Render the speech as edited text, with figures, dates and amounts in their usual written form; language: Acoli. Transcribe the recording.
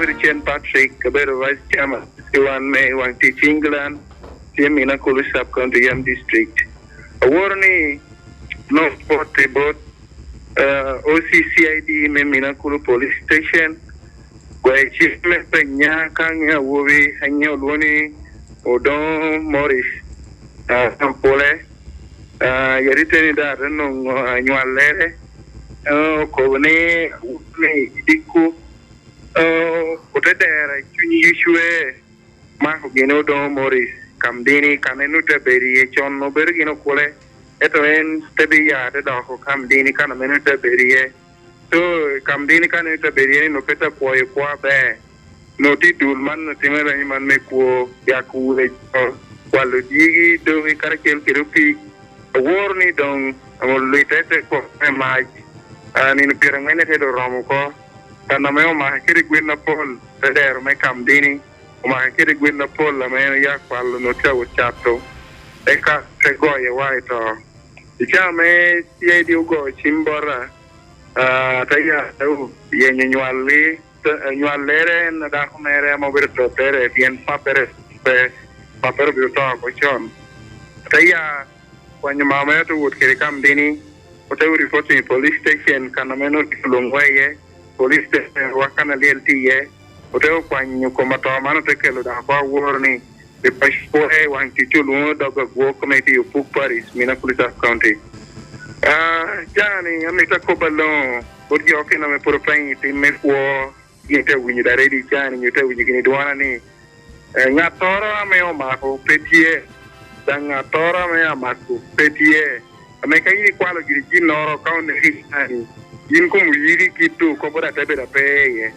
abedo Cen Patrick, abedo Vice Chairman ki wan me wang tic i England, tye mina Kulu Sub County Yam District. Aworo ni nongo report i bot OCCID me Mina Kulu Police Station gweyo cik me penya ka ange awobi ange olwongo ni Odongo Morris Ampule yadi teni dong ate nongo anywal lere okobo ni awobi ni idiko ote dero i cwiny Yucwe mako gine Odongo Morris Kamdini ka ma en nongo tye ka bedo iye con obedo gin okule ento en pe biya te doko Kamdini ka ma en nongo tye ka bedo iye. Co i Kamdini ka nongo tye ka bedo iye ni nongo pe tye ka kwoyo kwo aber. Nongo tye i dul man nongo timo ranyi man me kwo, yako wule jo, kwalo dyegi, dogi karacel kede opik. Aworo ni dong olwite te kwo me mac nino pyerangwenne te dong oromo oko. Kana me omake kede gwen mapol te dero me Kamdini omake kede gwen mapol ame en oya kwalo nongo tye ka wot cato eka te goye wa i to. I cawa me CID ogoyo cim bota, ate ya yenyo nywalgi. Nywal lere en dako mere ma obedo to tere pien papere pe, papere obedo to oko con. Ate ya kwanyo mama mere te wot kede kamdini, ote reporting i police station kana ma en olwongowa iye, police station wa kana lyel tye iye. Ote okwanyo kom ato man ote kelo dok oko aworo ni pi paci kwoe wang ticce olwongo dog agwok ma itye i Opuk Parish, Minneapolis Sub County. Caa-ni amito akob alongo bot jo okene ma pud openyo i tim me kwo gin te winyo da redio caa-ni nyo te winyo gin i dwona ni ngattoro ame omako pe tye dang ngattoro ame amako pe tye ame ka in ikwalo giri ginnoro ka oneki caa-ni in kom oyidi ki tu kobo da te bedo pe iye.